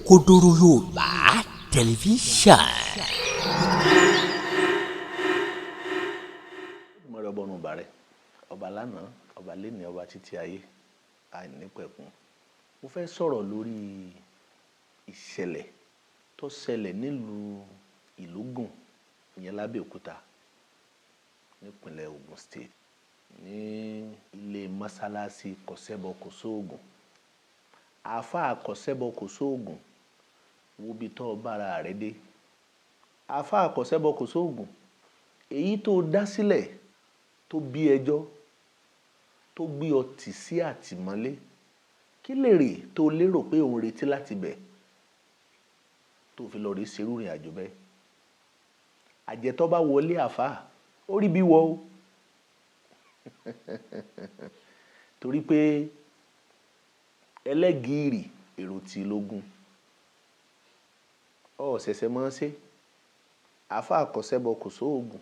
Òkodoro Yorùbá Tẹlifíṣàn. Mọ̀rẹ́ ọba ọ̀run bàrẹ̀, ọba lánàá, ọba lénìí, ọba títí ayé, àìnípẹ̀kun. Mo fẹ́ sọ̀rọ̀ lórí ìṣẹ̀lẹ̀ tó ṣẹlẹ̀ nílùú Ìlógùn, ìyẹn l'Ábẹ́òkúta, nípínlẹ̀ Ògùn State, ní ilé mọ́sálásí Kọ̀sẹ́bọ Kòsóògùn. Àáfàá Kọ̀sẹ́bọ Kòsóògùn, wo bí tó bára rẹ dé. Àáfàá Kọ̀sẹ́bọ Kòsóògùn, èyí tó dá sílẹ̀ tó bí ẹjọ́, tó gbé ọ tì sí àtìmọ́lé, kí lèrè tó lérò pé òun retí láti bẹ̀ tó fi lọ rí serú ìrìn àjò bẹ́ẹ̀? Àjẹtọ́ bá wọlé àáfàá, ó rí bí wọ o. Torí pé ẹlẹ́gìrì èrò tí lógún. Ó ṣẹ̀ṣẹ̀ mọ́ ṣe. Àáfàá Kọ̀sẹ́bọ Kòsóògùn,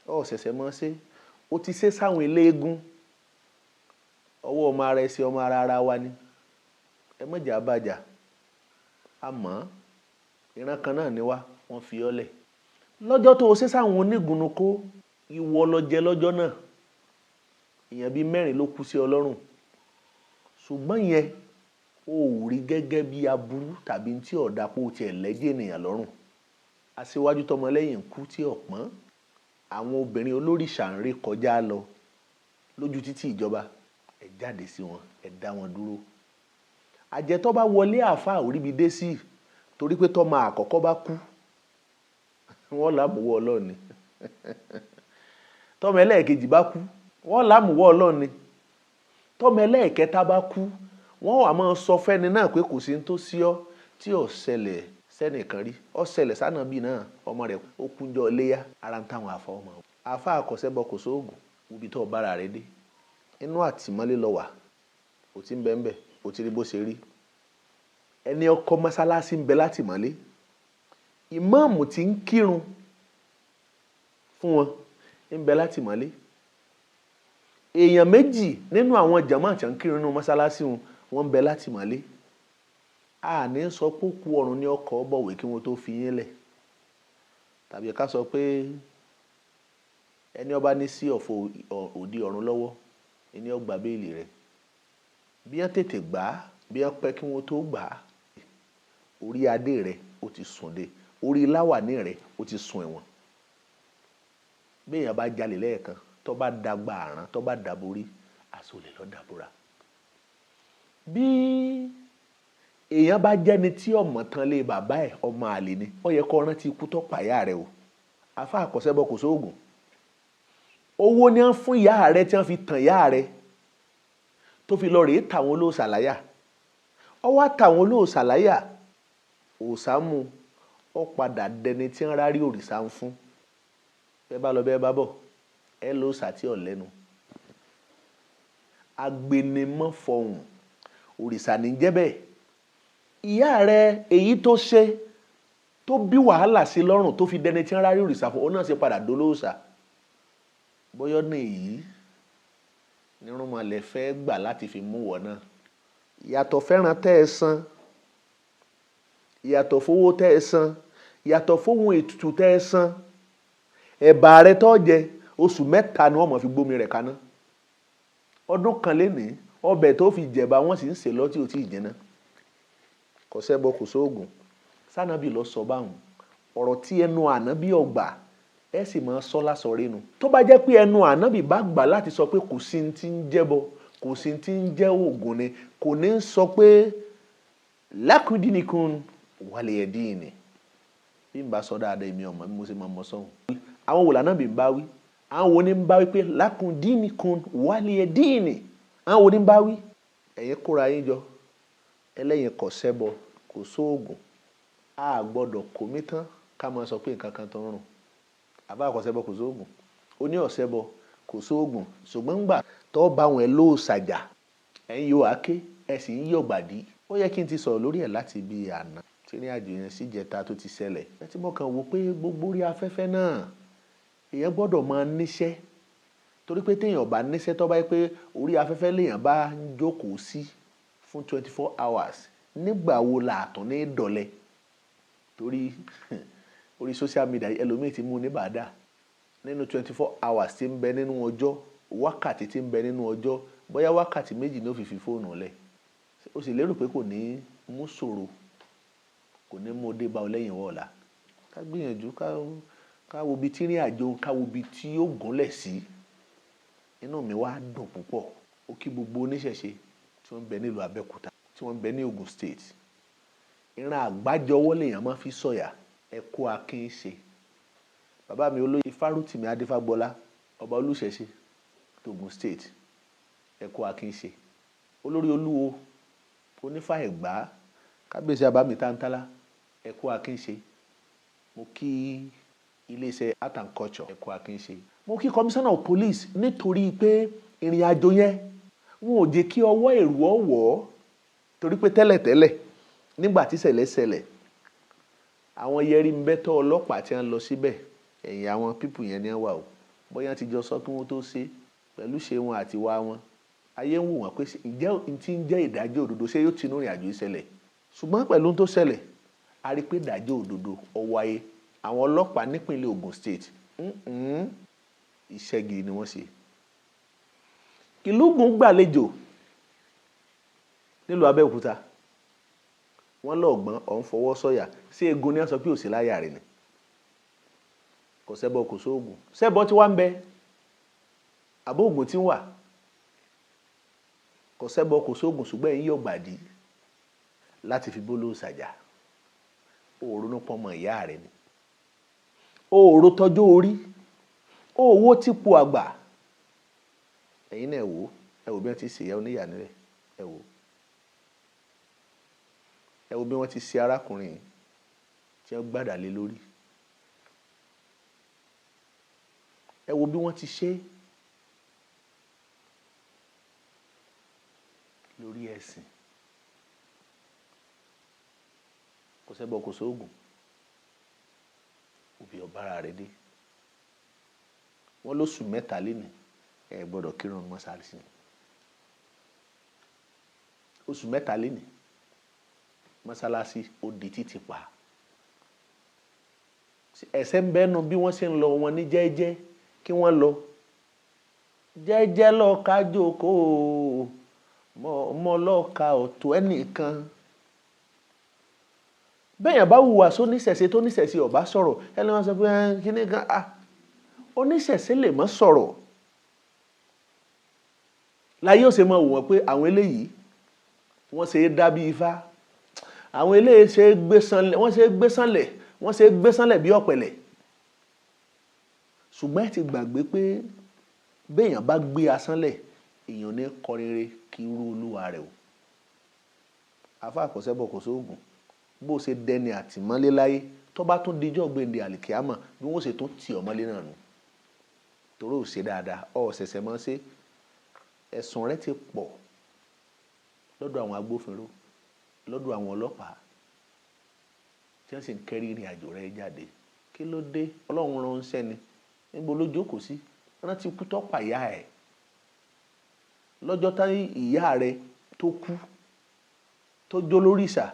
ó ṣẹ̀ṣẹ̀ mọ́ ṣe. Ó ti ṣe sáwọn eléégún. Ọwọ́ ọmọ ara ẹsẹ̀ ọmọ ara ara wa ni. Ẹ mọ̀jà bàjà. Àmọ́ ìran kan náà ni wá, wọ́n fi ọ́ lẹ̀. Lọ́jọ́ tó o ṣe sáwọn onígunnu kó, ìwọ lọ jẹ lọ́jọ́ náà. Èèyàn bíi mẹ́rin ló kú sí ọ lọ́rùn. Ṣùgbọ́n yẹn o ò rí gẹ́gẹ́ bí aburú tàbí tí ọ̀dà pé o tiẹ̀ lẹ́jẹ̀ ènìyàn lọ́rùn. Aṣíwájú tọmọlẹ́yìn kú tí ọ̀pọ́n. Àwọn obìnrin olórìṣà ń ré kọjá lọ lójú títì ìjọba. Ẹ jáde sí wọn, ẹ dá wọn dúró. Àjẹtọ́ bá wọlé àáfàá ò ríbi dé sí, torí pé tọ́mọ àkọ́kọ́ bá kú, wọ́n lámùwọ́ Ọlọ́run ni. Tọ́mọ ẹlẹ́ẹ̀kejì bá kú, wọ́n lámùwọ́ Ọlọ́run ni. Tọ́mọ ẹlẹ́ẹ̀kẹta bá kú, wọ́n wà máa sọ fẹ́ni náà pé kò sí ní tó sí ọ tí ò ṣẹlẹ̀ sẹ́nìkan rí. Ó ṣẹlẹ̀ sánàbí náà, ọmọ rẹ̀ ó kúnjọ léyà, ara ń táwọn àfa ọmọ. Àáfàá Kọ̀sẹ́bọ Kòsóògùn, wo bí tó bára rẹ dé. Inú àtìmọ́lé lọ wà, ó ti ń bẹ ń bẹ, ó ti rí bó ṣe rí. Ẹni ọkọ mọ́sálásí ń bẹ látìmọ́lé. Ìmáàmù tí ń kírun fún wọn ń bẹ látìmọ́lé. Èèyàn méjì nínú àwọn jàmáà tí ń kírun nínú mọ́sálásí wọn, wọ́n ń bẹ látìmọ́lé. A ní sọ pé ó kú ọ̀run ní ọkọ̀ bọ̀wé kí wọ́n tó fi yín lẹ̀. Tàbí ká sọ pé ẹni ọba ní sí ọ̀fọ̀ òdi ọ̀run lọ́wọ́, ẹni ó gba béèlì rẹ̀. Bí wọ́n tètè gbà á, bí wọ́n pẹ́ kí wọ́n tó gbà á, orí adé rẹ̀ ó ti sùn dé, orí láwàní rẹ̀ ó ti sùn ẹ̀wọ̀n. Bí èèyàn bá jalè lẹ́ẹ̀kan, tó bá dàgbà àrán, tó bá dàborí, aṣọ olè ló dàbora. Bí èèyàn bá jẹ́ni tí ọmọ tán lé bàbá ẹ̀, ọmọ àlè ni, ó yẹ kó rántí ikú tó pa ìyá rẹ̀ o. Àáfàá Kọ̀sẹ́bọ Kòsóògùn, owó ni wọ́n fún ìyá rẹ̀ tí wọ́n fi tàn ìyá rẹ̀ tó fi lọ rèé tàwọn olóòṣà láyà. Ó wá tàwọn olóòṣà láyà, òòṣà mú, ó padà dẹni tí ń rárí òrìṣà ń fún. Bẹ́ẹ̀ bá lọ bẹ́ẹ̀ bá bọ̀, ẹ lóòṣà tí ò lẹ́nu. Agbenimọ́fọ̀hùn, òrìṣà ní jẹ́ bẹ́ẹ̀. Ìyá rẹ̀ èyí tó ṣe tó bí wàhálà sí lọ́rùn tó fi dẹni tí ń rárí òrìṣà fún, òun náà ṣe padà dolóòṣà. Bóyá ní èyí nírúnmọlẹ̀ fẹ́ gbà láti fi mú wọ̀ náà. Ìyàtọ̀ fẹ́ràn tẹ́ ẹ san, ìyàtọ̀ fowó tẹ́ ẹ san, ìyàtọ̀ fóhun ètùtù tẹ́ ẹ san. Ẹ̀bà rẹ tó jẹ oṣù mẹ́ta ni wọ́n mọ̀ fi gbómi rẹ̀ kaná. Ọdún kan lénìí, ọbẹ̀ tó fi jẹ̀bà wọ́n sì ń sè lọ́tí ò tí ì jiná. Kọ̀sẹ́bọ Kòsóògùn, sánàbí lọ sọ báhùn. Ọ̀rọ̀ tí ẹnu ànábì ọgbà, ẹ sì máa sọ lásọ rénu. Tó bá jẹ́ pé ẹnu ànábì bá gbà láti sọ pé kò sí ti ń jẹ́bọ, kò sí ti ń jẹ́ ògùn ni, kò ní sọ pé lákùndínníkun wàlẹ̀ ẹ̀dín ni. Bí n bá sọ dáadáa èmi ọmọ bí mo ṣe máa mọ sọ́hun. Àwọn wo lànábì ń bá wí? Àwọn wo ni ń bá wí pé lákùndínníkun wàlẹ̀ ẹ̀dín ni? Àwọn wo ni ń bá wí? Ẹ̀yin kóra yín jọ, ẹlẹ́yin Kọ̀sẹ́bọ Kòsóògùn, a gbọ́dọ̀ kó mi tán ká máa sọ pé nǹkan kan tó ń rùn. Àbá Kọ̀sẹ́bọ Kòsóògùn, ó ní ọ̀sẹ́bọ Kòsóògùn, ṣùgbọ́n ńgbà tó bá wọn lóòṣàjà, ẹ̀yin yóò á ké, ẹ sì ń yọ̀gbàdì. Ó yẹ kí n ti sọ̀rọ̀ lórí ẹ̀ láti bí àná tí ní àjò yẹn sì jẹta tó ti ṣẹlẹ̀. Ẹ tí mo kàn wò pé gbogbo orí afẹ́fẹ́ náà, èèyàn gbọ́dọ̀ máa níṣẹ́. Torí pé téèyàn bá níṣẹ́ tó bá yẹ pé orí afẹ́fẹ́ lèèyàn bá ń jókòó sí fún 24 hours, Nígbà wo làtún ní dọ̀lẹ? Torí orí social media ẹlòmíì ti mú ní bàdà. Nínú 24 hours tí ń bẹ nínú ọjọ́, wákàtí tí ń bẹ nínú ọjọ́, bóyá wákàtí méjì ní ó fi fi fóònù lẹ̀. Ó sì lérò pé kò ní mú ṣòro, kò ní mú dé bá ọ lẹ́yìn ọ̀la. Ká gbìyànjú ká wo ibi tí ìrìn àjò, ká wo ibi tí ó gúnlẹ̀ sí. Inú mi wá dùn púpọ̀. Ó kí gbogbo oníṣẹ̀ṣe tí wọ́n ń bẹ nílùú Abẹ́òkúta, tí wọ́n ń bẹ ní Ogun State. Ìran àgbájọwọ́ lèèyàn máa fi sọ̀yà. Ẹ kú akin ṣe. Bàbá mi olóyè Fárótìmí Adéfágbọlá, ọba Olúṣẹ̀ṣe Ogun State. Ẹ kú akin ṣe. Olórí Olúwo Onífá Ẹ̀gbá, Kábíyèsí Àbámi Táńtálá, ẹ kú akin ṣe. Mo kí iléeṣẹ́ Art and Culture, ẹ kú akin ṣe. Mo kí Commissioner of Police nítorí pé ìrìn àjò yẹn wọn ò jẹ́ kí ọwọ́ èrú ọ̀wọ́, torí pé tẹ́lẹ̀tẹ́lẹ̀ nígbà tí ìṣẹ̀lẹ̀ ṣẹlẹ̀, àwọn yẹrí ń bẹ́tọ̀ ọlọ́pàá tí wọ́n lọ síbẹ̀, ẹ̀yìn àwọn pípù yẹn ni wọ́n wà o. Bóyá ti jọ sọ kí wọ́n tó ṣe pẹ̀lú ṣe wọn àti wá wọn. Ayé ń wò wọ́n pé ǹjẹ́ n ti ń jẹ́ ìdájọ́ òdodo ṣé yóò tinú ìrìn àjò ìṣẹ̀lẹ̀. Ṣùgbọ́n pẹ̀lú ohun tó ṣẹlẹ̀, a rí pé ìdájọ́ òdodo ó wáyé. Àwọn ọlọ́pàá nípínlẹ̀ Ogun State, iṣẹ́ gidi ni wọ́n ṣe. Ìlúgun gbàlejò nílùú Abẹ́òkúta. Wọ́n lọ́ọ̀gbọ́n ọ̀hún fọwọ́ sọ̀yà sí egun ní wọ́n sọ pé òsì láyà rẹ̀ ni. Kò sẹ́bọ kò sóògùn. Sẹ́bọ tí wá ń bẹ, àbó ògùn tí ń wà. Kò sẹ́bọ kò sóògùn, ṣùgbọ́n ẹ̀yin yóò gbàdí láti fi bólú ṣàjà. Òòrùn ló pọn ọmọ ìyá rẹ̀ ni. Òòrò tọjú orí, òwò tí po àgbà. Ẹ̀yin náà wò, ẹ wò bí wọ́n ti ṣe ìyá oníyà nílẹ̀, ẹ wò. Ẹ wò bí wọ́n ti ṣe arákùnrin tí wọ́n gbàdà lé lórí. Ẹ wò bí wọ́n ti ṣe lórí ẹ̀sìn. Kò sẹ́bọ kò sóògùn. Òbí ọ̀bára rẹ̀ dé. Wọ́n lóṣù mẹ́ta lénìí, ẹ gbọ́dọ̀ kírun mọ́ṣáláṣí. Oṣù mẹ́ta lénìí, mọ́ṣáláṣí ó di títì pa. Ẹ̀ṣẹ̀ ń bẹ́nu bí wọ́n ṣe ń lọ wọn ní jẹ́ẹ́jẹ́ kí wọ́n lọ. Jẹ́ẹ́jẹ́ lọ ká jókòó, mọ́ lọ́ka ọ̀tọ̀ ẹnìkan. Bẹ́ẹ̀yàn bá hùwà sóníṣẹ̀ṣe tó níṣẹ̀ṣe ò bá sọ̀rọ̀, ẹni máa sọ pé kíní kan, ah, oníṣẹ̀ṣe lè má sọ̀rọ̀. Láyé ó ṣe máa wò wọ́n pé àwọn eléyìí wọ́n ṣe é dá bí ifá. Àwọn eléyìí ṣe é gbé sanlẹ̀, wọ́n ṣe é gbé sanlẹ̀, wọ́n ṣe é gbé sanlẹ̀ bí ọ̀pẹ̀lẹ̀. Ṣùgbọ́n ẹ ti gbàgbé pé béèyàn bá gbé asánlẹ̀, èèyàn ní kọrin kí irú olúwa rẹ̀ o. Afá kò sẹ́bọ kò sóògùn. Bó ṣe dẹni àtìmọ́lé láyé, tó bá tún dijọ́ gbèǹde àlìkíámà, bí wọ́n ṣe tún tì ọ́ mọ́lé náà nù. Torí ò ṣe dáadáa, ò ṣẹ̀ṣẹ̀ mọ́ ṣe. Ẹ̀sùn rẹ ti pọ̀ lọ́dọ̀ àwọn agbófinró, lọ́dọ̀ àwọn ọlọ́pàá tí wọ́n sì ń kẹ́rí ìrìn àjò rẹ jáde. Kí ló dé? Ọlọ́run rán ṣẹ́ ni. Níbo ló jókòó sí? Rántí kú tó pa ìyá ẹ̀. Lọ́jọ́ tá ìyá rẹ tó kú, tó jó lóríṣà,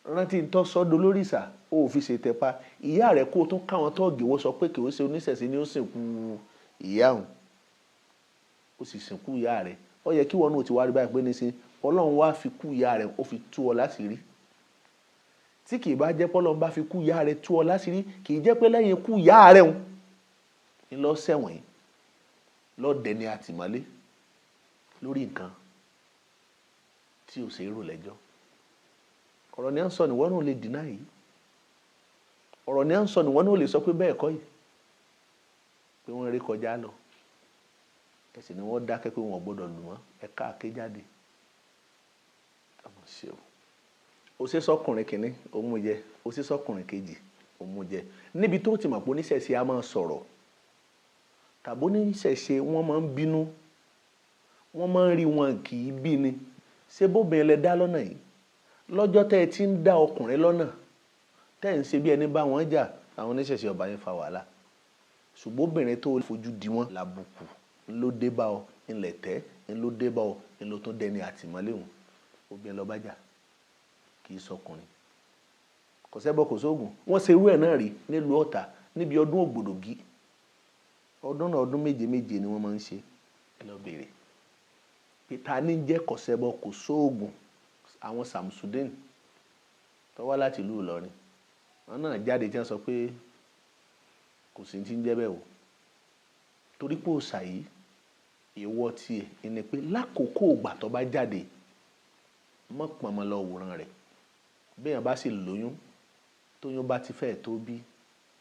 rántí tó sọ́dọ̀ lóríṣà, ó fi ṣe tẹpa. Ìyá rẹ kó tó káwọn tọ́ọ̀gì wọ́n sọ pé kì í ṣe oníṣẹ̀ṣe ni ó sìnkú ìyá òun. Ó sì sìnkú ìyá rẹ. Ó yẹ kí wọn náà ti wá rí báyìí pé nísìnyí Ọlọ́run wá fi kú ìyá rẹ, ó fi tú ọ láṣìírí. Tí kì í bá jẹ́ pé Ọlọ́run bá fi kú ìyá rẹ tú ọ láṣìírí, kì í jẹ́ pé lẹ́yìn kú ìyá rẹ òun ń lọ sẹ̀wọ̀n yìí, lọ dẹni àtìmọ́lé lórí nǹkan tí ò ṣe é rò lẹ́jọ́. Ọ̀rọ̀ ni à ń sọ ni wọ́n náà lè deny yìí. Ọ̀rọ̀ ni à ń sọ ni wọ́n náà lè sọ pé bẹ́ẹ̀ kọ́ yìí, pé wọ́n ré kọjá lọ. Ẹ̀sìn ni wọ́n dákẹ́ pé wọn ò gbọ́dọ̀ lù wọ́n, ẹ káàké jáde. Ọmọ ṣe o. Ó ṣe sọ́kùnrin kìíní, ó mú jẹ. Ó ṣe sọ́kùnrin kejì, ó mú jẹ. Níbi tó ti mọ̀ pé oníṣẹ̀ṣe a máa sọ̀rọ̀, tàbí oníṣẹ̀ṣe wọ́n máa ń bínú, wọ́n máa ń rí wọn kì í bí ni. Ṣé bóbìnrin lẹ dá lọ́nà yìí? Lọ́jọ́ tẹ́ ẹ ti ń dá ọkùnrin lọ́nà, tẹ́ ẹ ń ṣe bí ẹni bá wọn jà, àwọn oníṣẹ̀ṣe ọba yẹn fa wàhálà. Ṣùgbọ́n obìnrin tó fojú di wọ́n làbùkù ló dé bá ọ, ńlẹ̀ tẹ́, ńlọ dé bá ọ, ńlọ tó dẹni àtìmọ́lé òun. Obìnrin lọ bá jà. Kì í sọkùnrin. Kò sẹ́bọ kò sóògùn. Wọ́n ṣe irú ẹ̀ náà rí nílùú Ọ̀tà níbi ọdún Ògbòdògí. Ọdún náà ọdún méje méje ni wọ́n máa ń ṣe. Ẹ lọ bèrè pé ta ní jẹ́ kò sẹ́bọ kò sóògùn. Àwọn Samsudeen tó wá láti ìlú Ìlọrin, wọn náà jáde tí wọ́n sọ pé kò sí ti ń jẹ́ bẹ́ẹ̀ o. Torí pé òòṣà yìí ìwọ tiẹ̀ ni pé lákòókò ìgbà tó bá jáde mọ́ pọnmọ́ lọ wòran rẹ̀. Béèyàn bá sì lóyún, tóyún bá ti fẹ́ẹ̀ tó bí,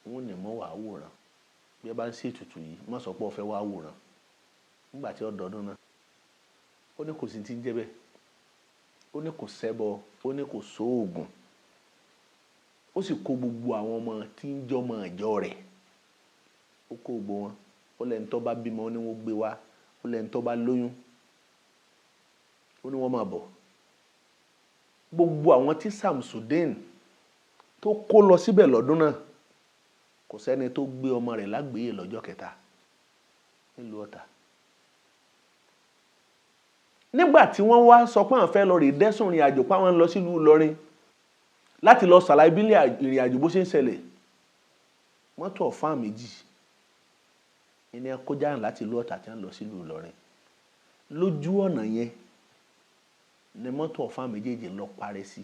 wọn ò ní mọ́ wàá wòran. Bí ẹ bá ń ṣètùtù yìí, má sọ pé o fẹ́ wá wòran nígbà tí ó dọdún náà. Ó ní kò sí ti ń jẹ́ bẹ́ẹ̀. Ó ní kò sẹ́bọ, ó ní kò sóògùn. Ó sì kó gbogbo àwọn ọmọ tí ń jọmọ ìjọ rẹ̀. Ó kó gbogbo wọn. Ó lẹ́ni tó bá bímọ, ó ní wọ́n gbé wá. Ó lẹ́ni tó bá lóyún, ó ní wọ́n máa bọ̀. Gbogbo àwọn tí Samsudeen tó kó lọ síbẹ̀ lọ́dún náà, kò sẹ́ni tó gbé ọmọ rẹ̀ lágbèé lọ́jọ́ kẹta nílùú Ọ̀tà. Nígbà tí wọ́n wá sọ pé àwọn fẹ́ lọ rè dẹ́sùn ìrìn àjò, pé àwọn ń lọ sílùú Ìlọrin láti lọ ṣàlàyé bí ìrìn àjò bó ṣe ń ṣẹlẹ̀, mọ́tò ọ̀fà méjì ìní akójà láti ìlú Ọ̀tà tí wọ́n lọ sílùú Ìlọrin. Lójú ọ̀nà yẹn ni mọ́tò ọ̀fà méjèèjì lọ parẹ́ sí.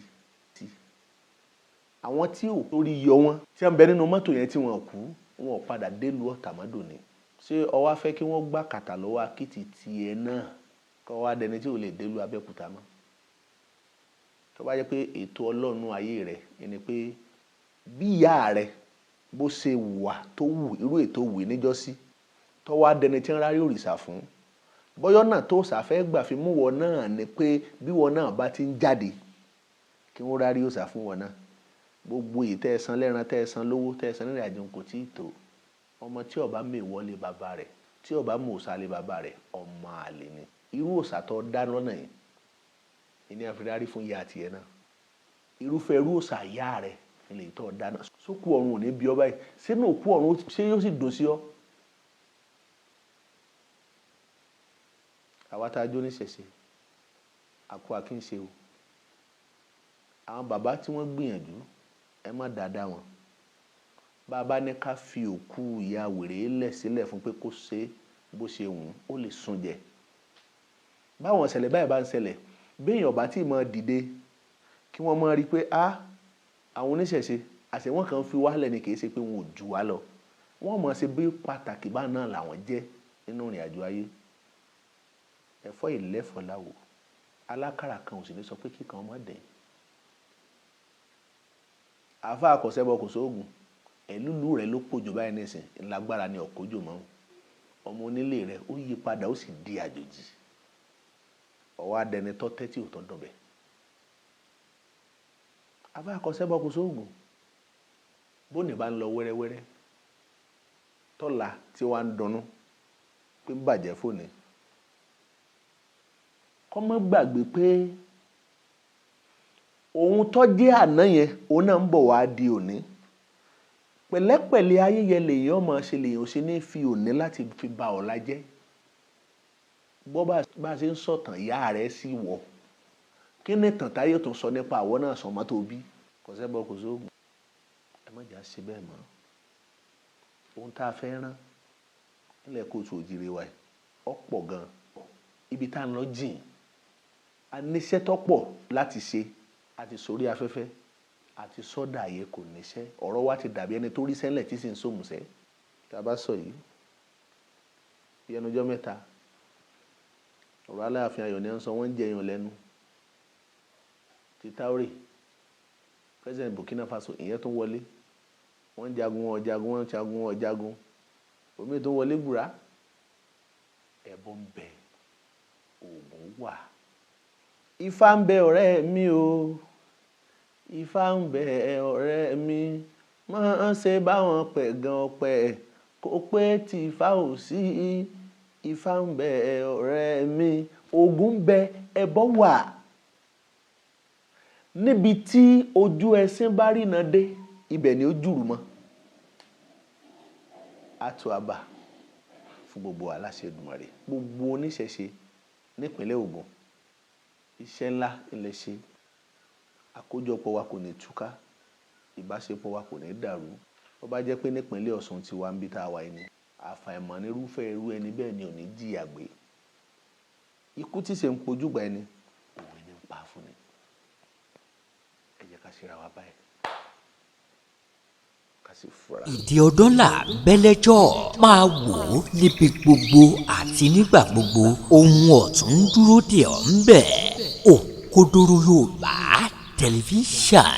Àwọn tí ò torí yọ wọn tí wọ́n bẹ nínú mọ́tò yẹn tí wọ́n kú, wọn ò padà délùú Ọ̀tà mọ́dọ̀ ni. Ṣé o wá fẹ́ kí wọ́n gbà kàtà lọ́wọ́ akitì tiẹ̀ náà kó wá dẹni tí ò lè délùú Abẹ́òkúta mọ́? Tó bá jẹ́ pé ètò Ọlọ́run ayé rẹ̀ ni pé bí ìyá rẹ̀ bó ṣe wà tó wù irú ètò wù níjọ́sí, tó wá dẹni tí ń rárí òrìṣà fún, bọ́yọ́ náà tó ṣàfẹ́ gbà fi mú wọn náà ni pé bí wọn náà bá ti ń jáde kí wọ́n rárí òrìṣà fún wọn náà. Gbogbo èyí tẹ́ ẹ san lẹ́ran, tẹ́ ẹ san lówó, tẹ́ ẹ san nírìn àjò kò tíì tó. Ọmọ tí ó bá mọ ìwọlé bàbá rẹ̀, tí ó bá mọ òòṣà lé bàbá rẹ̀, ọmọ àlè ni. Irú òòṣà tó dá lọ́nà yìí ìní àfirárí fún ìyá tiẹ̀ náà. Irúfẹ́ irú òòṣà ìyá rẹ̀ ni lè tó dáná. Sókú ọ̀run ò ní bí ọ báyìí. Sínú òkú ọ̀run ṣé yóò sì dùn sí ọ? Àwa tá a jó níṣẹ̀ṣe, àkó àkínṣe o. Àwọn bàbá tí wọ́n gbìyànjú, ẹ má dáadáa wọn. Bàbá ní ká fi òkú ìyá wèrè lẹ̀ sílẹ̀ fún pé kó ṣe bó ṣe wù ú, ó lè sun jẹ. Báwọn ìṣẹ̀lẹ̀ báyìí bá ń ṣẹlẹ̀, béèyàn bá tí mọ dìde kí wọ́n mọ rí pé á àwọn oníṣẹ̀ṣe àṣẹ wọn kàn fi wálẹ̀ ni, kì í ṣe pé wọn ò jù wá lọ. Wọ́n mọ̀ ṣe bí pàtàkì bá náà làwọn jẹ́ nínú ìrìn àjò ayé. Ẹ̀fọ́ ìlẹ́fọ̀ láwò, alákàrà kan ò sì ní sọ pé kíkan ọmọ dẹ̀. Àáfàá kò sẹ́bọ kò sóògùn, ẹ̀lúlú rẹ̀ ló pòjò báyìí nísìn, lágbára ni ọ̀kọ́jò mọ́. Ọmọ onílé rẹ̀ ó yí padà ó sì di àjòjì. Ọwọ́ adẹni tọ́ tẹ́tí ò tọ́ dọ̀bẹ̀. Àáfàá kò sẹ́bọ kò sóògùn. Bóni bá ń lọ wẹ́rẹ́wẹ́rẹ́, tọ́la tí wàá ń dunnú pé ń bàjẹ́ fóònù. Kọ́ mọ́ gbàgbé pé òun tó jẹ́ àná yẹn, òun náà ń bọ̀ wá di òní. Pẹ̀lẹ́pẹ̀lẹ́ ayé yẹn lèèyàn máa ṣe, lèèyàn ṣe ní fi òní láti fi ba ọ̀la jẹ́. Bọ́ bá ṣe ń sọ̀tàn ìyá rẹ̀ sí wọ̀. Kí ni ìtàn táyé tó sọ nípa àwọ̀ náà sọmọ́ tó bí? Kò sẹ́bọ kò sóògùn. Ẹ má jà ṣe bẹ́ẹ̀ mọ́. Ohun tá a fẹ́ rán nílẹ̀ kóòtù òjìrè wa yìí, ó pọ̀ gan. Ibi tá a ń lọ jìn, a níṣẹ́ tó pọ̀ láti ṣe. A ti sórí afẹ́fẹ́, a ti sọ́dà ayé kò níṣẹ́. Ọ̀rọ̀ wa ti dàbí ẹni tó rí sẹ́lẹ̀ tí sì ń sòmùsẹ́. Tí a bá sọ yìí, bí ẹnu ọjọ́ mẹ́ta, ọ̀rọ̀ Aláàfin Ayọ̀ ni à ń sọ, wọ́n ń jẹ èèyàn lẹ́nu. Ti Traoré, President Burkina Faso, ìyẹn tó wọlé. Wọ́n ń jagun, wọ́n jagun, wọ́n ń jagun, wọ́n jagun. Omi tó wọlé gbùrà. Ẹbọ ń bẹ, òògùn wà. Ifá ń bẹ ọ̀rẹ́ mi o. Ifá ń bẹ ọ̀rẹ́ mi. Má ṣe báwọn pẹ̀gàn ọ̀pẹ, kó pé tí Ifá ò sí. Ifá ń bẹ ọ̀rẹ́ mi. Ògún ń bẹ, ẹbọ wà. Níbi tí ojú ẹṣin bá rína dé, ibẹ̀ ni ó jùrù mọ́. Àtò àbà fún gbogbo aláṣẹ Èdùmàrè, gbogbo oníṣẹ̀ṣe nípínlẹ̀ Ògùn. Iṣẹ́ ńlá ilẹ̀ ṣe. Àkójọpọ̀ wa kò ní túká, ìbáṣepọ̀ wa kò ní dàrú. Bó bá jẹ́ pé nípínlẹ̀ Ọ̀ṣun ti wá ń bí tá a wà yìí ni, àfàìmọ̀ nírúfẹ́ irú ẹni bẹ́ẹ̀ ni ò ní jìyà gbé. Ikú tí ṣe ń pojúgbà ẹni, òwe ní ń pa fún ni. Ẹ jẹ́ ká ṣera wa báyìí, ká sì fura. Ìdí ọdọ́là bẹ́lẹ́jọ́ máa wò ó níbi gbogbo àti nígbà gbogbo. Ohun ọ̀tún ń dúró dè ọ́ ń bẹ̀. Òkodoro Yorùbá Tẹlifíṣàn.